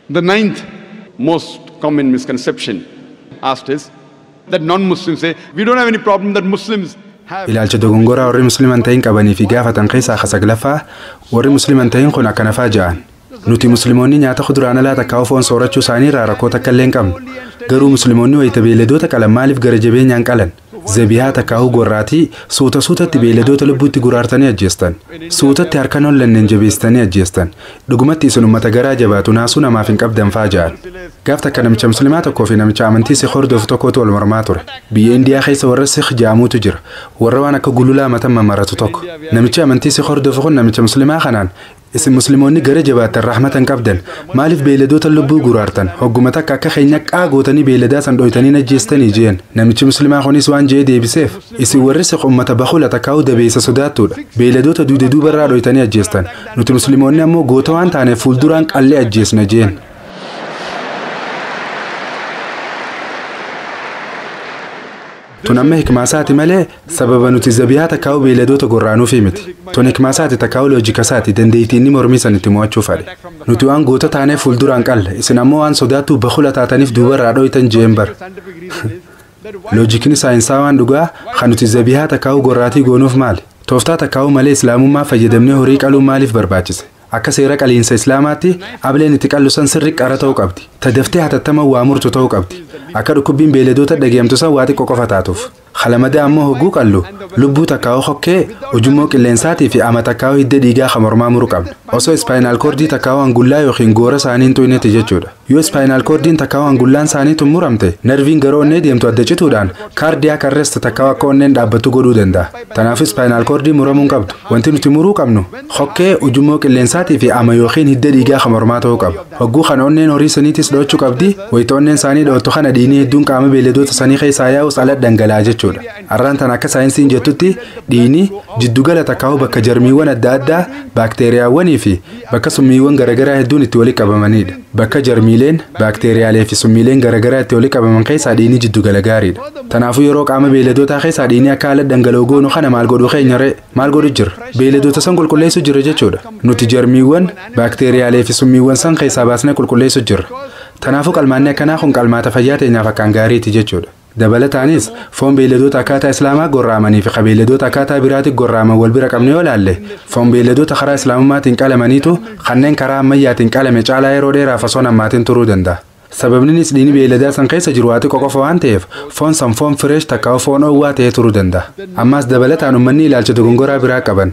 The ninth most common misconception asked is that non-Muslims say, we don't have any problem that Muslims have. Ilaalcha dogongoraa warri musliman ta'in qabanii fi gaafatan keessaa saglaffaa, warri musliman ta'in kun akkana faa ja'an. Nuti musliimoonni nyaata kuduraan alaa takkaa foon soorachuu isaanii irraa rakkoo takka illee hin qabnu. Garuu musliimoonni wayita beeyladoota qalan maaliif gara jabeenyaan qalan? Zabihaa takkaa gorraatii suuta suutatti beeyladoota lubbuutti guraartanii ajjeestan. Suutatti harkaan hollanneen jabeessitanii ajjeestan. Dhugumatti isin uummata garaa jabaatu naasuu namaaf hin qabdan faa ja'an. Gaaf takka namicha musliimaa tokkoo fi namicha amantii Sikh hordofu tokkotu wal mormaa ture. Biyya Indiyaa keessa warra Sikh jaamuutu jira. Warra waan akka gululaa matan mamaratu tokko. Namichi amantii Sikh hordofu kun namicha musliimaa kanaan, isin musliimoonni gara jabaattan rahmata hin qabdan, maaliif beeyladoota lubbuu guraartan, hogguma takka akka keenya qaa gootanii beeyladaa san dhoytanii ajjeestanii jeen. Namichi musliimaa kunis waan jee deebiseef, isin warri Sikh ummata bakula takkaa'u dabeessa sodaattuudha, beeyladoota duude duubarraa dhoytanii ajjeestan, nuti musliimoonni ammoo goota waan taaneef fuulduraan qallee ajjeesna jeen. Tun amma hikmaasaati malee sababa nuti zabiyaa takkaa'u beeyladoota gorraanuufi miti. Tun hikmaasaati takkaa'u loojikasaati, dandeettii inni mormii san itti mo'achuu fadhe. Nuti waan goota taaneef fuulduraan qalla, isin ammoo waan sodaattuu bakula taataniif duubarraa dhoytan jeen bara. Scientific reason is that why Loojikni saayinsaa waan dhugaa kan nuti zabihaa takkaa'u gorraatii goonuuf maali? Tooftaa takkaa'u malee islaamummaa fayyadamnee horii qaluun maaliif barbaachise? Akka seera qaliinsa islaamaatti ableen itti qallu san sirri qara ta'uu qabdi. Tadaftee hatattama waa murtu ta'uu qabdi. Akka dhukkubbiin beeyladoota dhageemtu san waa xiqqoo qofa taatuuf. Halamada ammoo hogguu qallu lubbuu takkaa'u hokkee, ujummoo qilleensaatii fi ama takkaa'u hidda dhiigaa kan mormaa muru qabna. Osoo spinal cordii takkaa'u hangullaa yookiin goora isaanii hin tuqnetti jechuudha. Yoo spinal cordiin takkaa'u hangullaan isaanii tun muramte, nerviin gara onnee deemtu adda cituudhaan cardiac arrest takkaa'u akka onneen dhaabbattu godhuu danda'a. Kanaaf spinal cordii muramuu hin qabdu. Wanti nuti muruu qabnu hokkee, ujummoo qilleensaatii fi ama yookiin hidda dhiigaa kan mormaa ta'uu qaba. Hogguu kana onneen horii saniitis dho'achuu qabdi. Wayita onneen isaanii dho'attu kana dhiigni hedduun qaama beeyladoota sanii keessaa yaa'us ala dhangalaa'a jechuudha. Arraan tan akka saayinsiin jettutti dhiigni jiddugala takkaa'u bakka jarmiiwwan adda addaa, baakteeriyaawwanii fi bakka summiiwwan garaagaraa hedduun itti walitti qabamanidha. Bakka jarmiileen, baakteeriyaalee fi summiileen garaagaraa itti walitti qabaman keessaa dhiigni jiddugala gaariidha. Kanaafuu yeroo qaama beeyladootaa keessaa dhiigni akka haala dhangala'u goonu kana maal godhuu keenya ree? Maal godhu jira? Beeyladoota san qulqulleessuu jira jechuudha. Nuti jarmiiwwan, baakteeriyaalee fi summiiwwan san keessaa baasnee qulqulleessuu jirra. Kanaafuu qalmaanni akkanaa kun qalmaata fayyaa teenyaaf akkaan gaariiti jechuudha. Dabalataanis foon beeyladoota akkaataa islaamaa gorraamanii fi beeyladoota akkaataa biraatti gorraaman wal bira qabne yoo laalle, foon beeyladoota karaa islaamummaatiin qalamaniitu kanneen karaa ammayyaatiin qalame caalaa yeroo dheeraaf osoo hammaatiin turuu danda'a. Sababninis dhiigni beeyladaa san keessa jiru waa xiqqoo qofa waan ta'eef foon san foon fresh takkaa'u foon oowwaa ta'ee turuu danda'a. Ammaas dabalataan uummanni ilaalcha dogongoraa biraa qaban.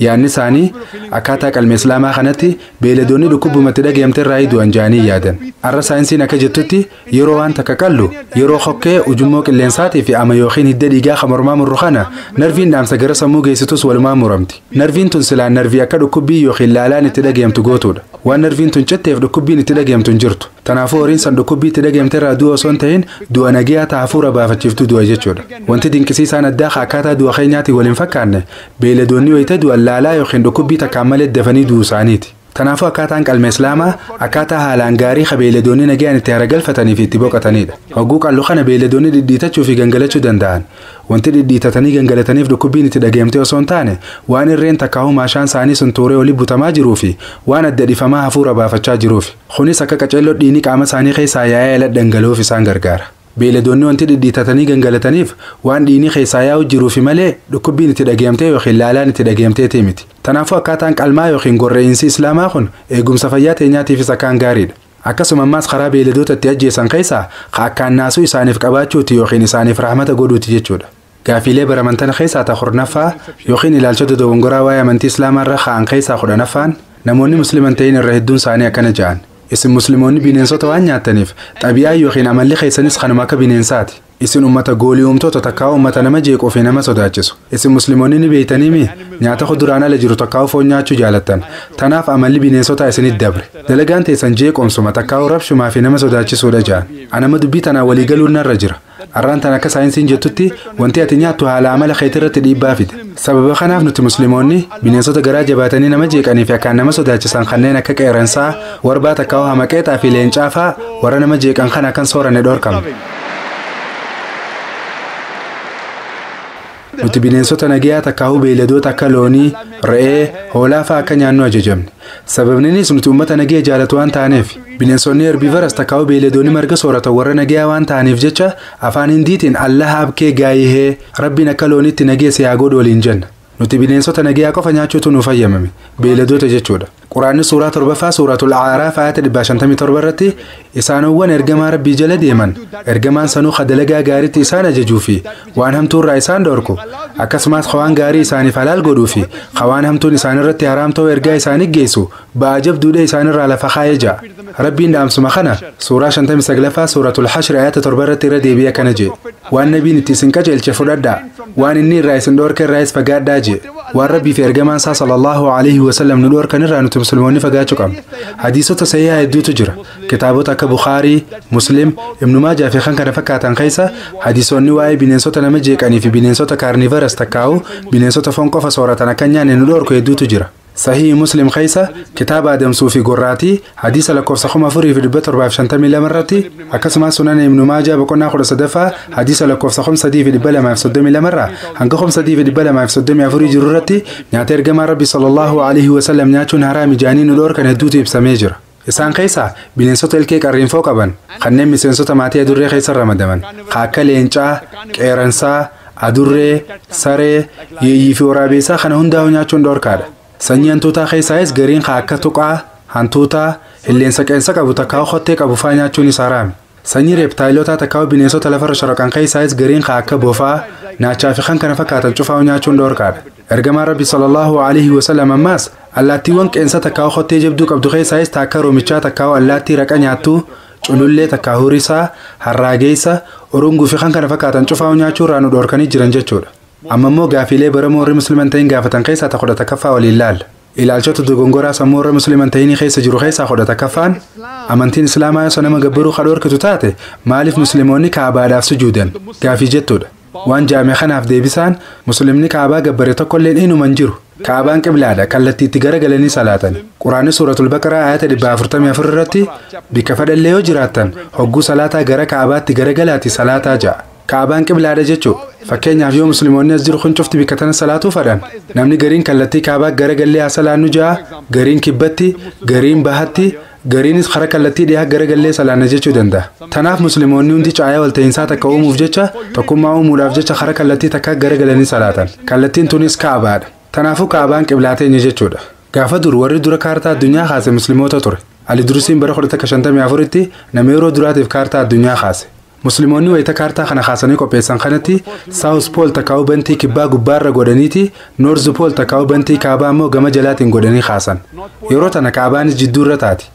Yaadni isaanii akkaataa qalma islaamaa kanatti beeyladoonni dhukkubumatti dhageemte irraa du'an jaanii yaadan. Arra saayinsiin akka jettutti yeroo waan takka qallu, yeroo hokkee, ujummoo qilleensaatii fi ama yookiin hidda dhiigaa kan mormaa murru kana, narviin dhaamsa gara sammuu geessitus walumaa muramti. Narviin tun silaan narvii akka dhukkubbii yookiin laalaan itti dhageemtu gootuudha. Waan narviin tun citteef dhukkubbiin itti dhageemtu hin jirtu. Kanaafuu horiin san dhukkubbii itti dhageemte irraa du'a osoo hin ta'in du'a nagayaa ta'a hafuura baafachiiftu du'a jechuudha. Wanti dinqisiisaan addaa akkaataa du'a keenyaatiin wal hin fakkaanne, beeyladoonni wayita du'an laalaa yookiin dhukkubbii takkaan malee dafanii du'uu isaaniiti. Kanaafuu akkaataan qalma islaamaa akkaataa haalaan gaarii ka beeyladoonni nagayaan itti haragalfatanii fi itti boqotanidha. Hogguu qallu kana beeyladoonni dhidhiitachuu fi gangalachuu danda'an. Wanti dhidhiitatanii gangalataniif dhukkubbiin itti dhageemte osoo hin taane waan irreen takkaa'uu maashaan isaanii sun tuuree olii butamaa jiruu fi waan adda dhifamaa hafuura baafachaa jiruuf. Kunis akka qaceelloo dhiigni qaama isaanii keessaa yaa'ee ala dhangala'uuf isaan gargaara. Beeyladoonni wanti dhidhiitatanii gangalataniif waan dhiigni keessaa yaa'u jiruufi malee dhukkubbiin itti dhageemtee yookiin laalaan itti dhageemteetii miti. Kanaafuu akkaataan qalmaa yookiin gorra'iinsi islaamaa kun eegumsa fayyaa teenyaatiifis akkaan gaariidha. Akkasuma ammaas karaa beeyladoota itti ajjeesan keessaa ka akkaan naasuu isaaniif qabaachuuti yookiin isaaniif rahmata godhuuti jechuudha. Gaafiilee baraman keessaa ta 10ffaa yookiin ilaalchota dogongoraa waa'ee amantii islaamaa irra kaa'an keessaa 10ffaan, namoonni musliman ta'in irra hedduun isaanii akkana ja'an. Isin musliimoonni bineensota waan nyaattaniif xabi'aa yookiin amalli keessanis kanuma akka bineensaati. Isin ummata goolii uumtoota takkaa'u ummata nama jeequu fi nama sodaachisu. Isin musliimoonni ni beeytaniimi nyaata kuduraan ala jiru takkaa'u foon nyaachuu jaalattan. Tanaaf amalli bineensotaa isinitti dabre. Dalagaan teessan jeeqoomsuma takkaa'u rabshumaa fi nama sodaachisuudha ja'an. Anama dubbii tanaa walii galuun narra jira. Arraan tan akka saayinsiin jettutti wanti ati nyaattu haala amala keetii irratti dhiibbaa fida. Sababa kanaaf nuti musliimoonni bineensota garaa jabaatanii nama jeeqanii fi akkaan nama sodaachisan kanneen akka qeerransaa, warbaa takkaa'u hamaqeexaa fi leencaa fa'aa warra nama jeeqan kana akkan sooranne dhorkamne. Nuti bineensota nagayaa takkaahuu beeyladoota akka loonii, re'ee, hoolaa fa'aa akka nyaannu ajajamne. Sababninis nuti uummata nagaya jaalatu waan taaneef. Bineensonni herbiivaras takkaahuu beeyladoonni marga sooratan warra nagayaa waan ta'aniif jecha afaan Hindiitiin "Allah aapkee gaayihee", Rabbiin akka looniitti nagaya si haa godhu waliin jenna. Nuti bineensota nagayaa qofa nyaachuutu nuuf hayyamame, beeyladoota jechuudha. Quraanni suuraa 7ffaa, Suuratul Aaraaf, ayata 157 irratti isaanowwan ergamaa Rabbii jala deeman, ergamaan sanuu dalagaa gaariitti isaan ajajuu fi waan hamtuurraa isaan dhorku, akkasumas waan gaarii isaaniif halaal godhuu fi waan hamtuun isaanirratti haraam ta'uu ergaa isaanii geessu ba'aa jabduudha isaanirraa lafa kaayee ja'a. Rabbiin dhaamsuma kana suuraa 59ffaa, Suuratul Hashri, ayata 7 irratti irra deebi'ee akkana jee: "Waan nabiin itti isin qajeelche fudhadhaa, waan inni irraa isin dhorke irraayis fagaadhaa" jee. Waan Rabbii fi ergamaan isaa sallallahu alaihi wasallam nu dhorkan irraa nuti Musliimoonni fagaachuu qabna. Hadiisota sahihaa hedduutu jira. Kitaabota akka Bukaarii, Muslim, Ibnu Maajaa fi kan kana fakkaatan keessa hadiisonni waa'ee bineensota nama jeeqanii fi bineensota carnivorous takkaa'u bineensota foon qofa sooratan akka nyaanne nu dhorku hedduutu jira. Sahii Muslim keessa kitaaba adamsuu fi gorraatii hadiisa lakkoofsa 4752 irratti, akkasumas Sunan Ibnu Maajaa boqonnaa 13ffaa hadiisa lakkoofsa 3232 irraa hanga 3234 jiru irratti nyaata ergamaa Rabbi sallallahu alaihi wasallam nyaachuun haraami jaanii nu dhorkan hedduutu ibsamee jira. Isaan keessaa bineensota ilkee qarriinfoo qaban kanneen miseensota maatii adurree keessa ramadaman akka leencaa, qeeransaa, adurree, saree, yeeyyii fi waraabessaa kana hundaa'u nyaachuun dhorkaadha. Sanyii hantuutaa keessaayis gariin akka tuqaa, hantuutaa, hilleensa qeensa qabu takkaa kottee qabu faa nyaachuun isaa haraami. Sanyii reeptaayilotaa takkaa bineensota lafarra shoroqan keessaayis gariin akka bofaa, naachaa fi kan kana fakkaatan cufaa nyaachuun dhorkaadha. Ergamaan Rabbi sallallahu alaihi wasallam ammaas allaattiiwwan qeensa takkaa kottee jabduu qabdu keessaayis takka roomichaa takkaa allaattii raqa nyaattuu, culullee takkaa hurisaa, harraageessa, orunguu fi kan kana fakkaatan cufaa nyaachuu irraa nu dhorkanii jiran jechuudha. Amma immoo gaafiilee baramoo warri Musliman ta'in gaafatan keessaa ta 11ffaa waliin laalla. Ilaalchota dogongoraa sammuu warra Musliman ta'inii keessa jiru keessaa 11ffaan: amantiin Islaamaa yoo nama gabbaruu ka dhorkitu taate, maaliif Musliimoonni Kaabaadhaaf sujuudan gaafii jettuudha. Waan jaame kanaaf deebisaan Muslimni Kaabaa gabbare tokkolleen inuma hin jiru. Kaabaan qiblaadha, kallattiitti garagalanii salaatan. Quraanni Suuratul Baqaraa ayata 144 irratti "Bikka fadhallee yoo jiraattan hogguu salaataa gara Kaabaatti garagalaati salaataa" ja'a. Kaabaan qiblaadha jechuu. Fakkeenyaaf, yoo Musliimoonni as jiru kun cufti bikka tana salaatuu fadhan, namni gariin kallattii Kaabaa garagallee haa salaannu ja'a, gariin kibbatti, gariin bahatti, gariinis karaa kallattii dhiyaa garagallee salaanna jechuu danda'a. Tanaaf Musliimoonni hundi caayaa walta'iinsaa takka uumuuf jecha, tokkummaa uumuudhaaf jecha karaa kallattii takka garagalanii salaatan. Kallattiin tunis Kaabaadha. Tanaafuu Kaabaan qiblaa teenya jechuudha. Gaafa dur warri dura kaartaa addunyaa kaase Musliimoota ture. Ali Durusiin bara 1154tti nama yeroo duraatiif kaartaa addunyaa kaase. Musliimoonni wayita kaartaa kana kaasanii qopheessan kanatti South Pole takkaa'uu bantii kibbaa gubbaarra godhaniiti, North Pole takkaa'uu bantii kaabaa immoo gama jalaatiin godhanii kaasan. Yeroo tana Kaabaanis jidduurra taati.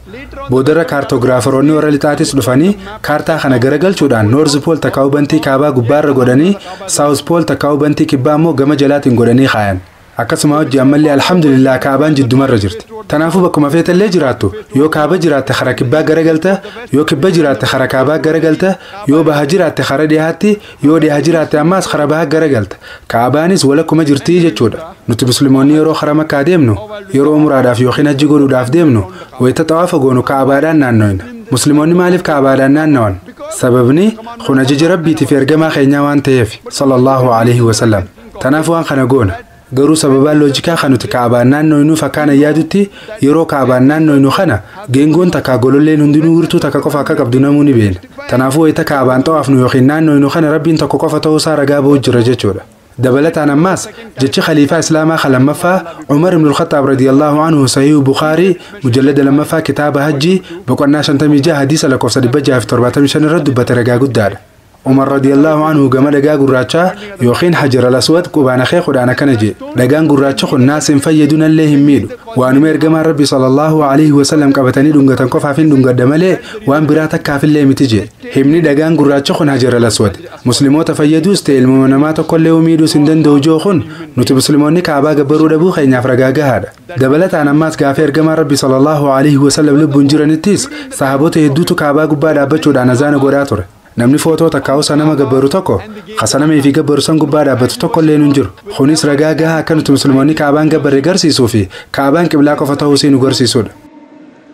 Boodarra kaartogiraafaroonni warra lixaatis dhufanii kaartaa kana garagalchuudhaan North Pole takkaa'uu bantii kaabaa gubbaarra godhanii, South Pole takkaa'uu bantii kibbaa immoo gama jalaatiin godhanii kaayan. Akkasuma hojii ammallee, alhamdulillah, Kaabaan jiddumarra jirti. Kanaafuu bakkuma feetallee jiraattu, yoo kaaba jiraatte kara kibbaa garagalta, yoo kibba jiraatte kara kaabaa garagalta, yoo baha jiraatte kara dhiyaatti, yoo dhiha jiraatte ammaas kara baha garagalta. Kaabaanis walakkuma jirtii jechuudha. Nuti Musliimoonni yeroo kara Makkaa deemnu, yeroo umraadhaaf yookiin hajji godhuudhaaf deemnu, wayita xawaafa goonu Kaabaadhaan naanno'ina. Musliimoonni maaliif Kaabaadhaan naannawan? Sababni kun ajaja Rabbiitii fi ergamaa keenyaa waan ta'eef sallallahu alaihi wasallam. Tanaaf waan kana goona. Garuu sababaan loojikaa kan nuti Kaabaan naanno'inu fakkaan yaadutti, yeroo Kaabaan naanno'inu kana geengoon takkaa gololleen hundinuu wirtuu takka qofa akka qabdu namuu ni beena. Kanaafuu wayita Kaabaan xawaafnu yookiin naanno'inu kana Rabbiin tokko qofa ta'uusaa ragaa ba'uu jira jechuudha. Dabalataan ammaas jechi khaliifaa Islaamaa kan lammaffaa Umar ibn al-Khattaab radiyallahu anhu Sahih Bukhaarii mujallada 2ffaa kitaaba hajjii boqonnaa 56 hadiisa lakkoofsa 675 irratti dubbate ragaa guddaadha. Umar radiyallahu anhu gama dhagaa gurraachaa yookiin Hajar al-Aswad qubaan akeekuudhaan akkana jedhe: "Dhagaan gurraachi kun naas hin fayyadu, nallee hin miidhu. Waanuma ergamaan Rabbi sallallahu alaihi wasallam qabatanii dhungatan qofaaf hin dhungadha malee waan biraa takkaafillee miti" jedhe. Himni dhagaan gurraachi kun, Hajar al-Aswad, Musliimoota fayyaduus ta'e ilma namaa tokkollee miidhuus hin danda'u joo kun nuti Musliimoonni Kaabaa gabbaruu dhabuu keenyaaf ragaa gahaadha. Dabalataan ammaas gaafa ergamaan Rabbi sallallahu alaihi wasallam lubbuun jiranittis sahaabota hedduutu Kaabaa gubbaa dhaabbachuudhaan azaana godhaa ture. Namni footoo takkaa'u sanama gabbaru tokko kasanamee fi gabbaru san gubbaa dhaabbatu tokko illee hin jiru. Kunis ragaa gahaa akka nuti Musliimoonni Kaabaan gabbarre garsiisuu fi Kaabaan qiblaa qofa ta'uu nu garsiisudha.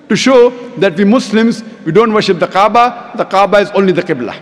To show that we Muslims, we don't worship the Kaaba, the Kaaba is only the Qibla.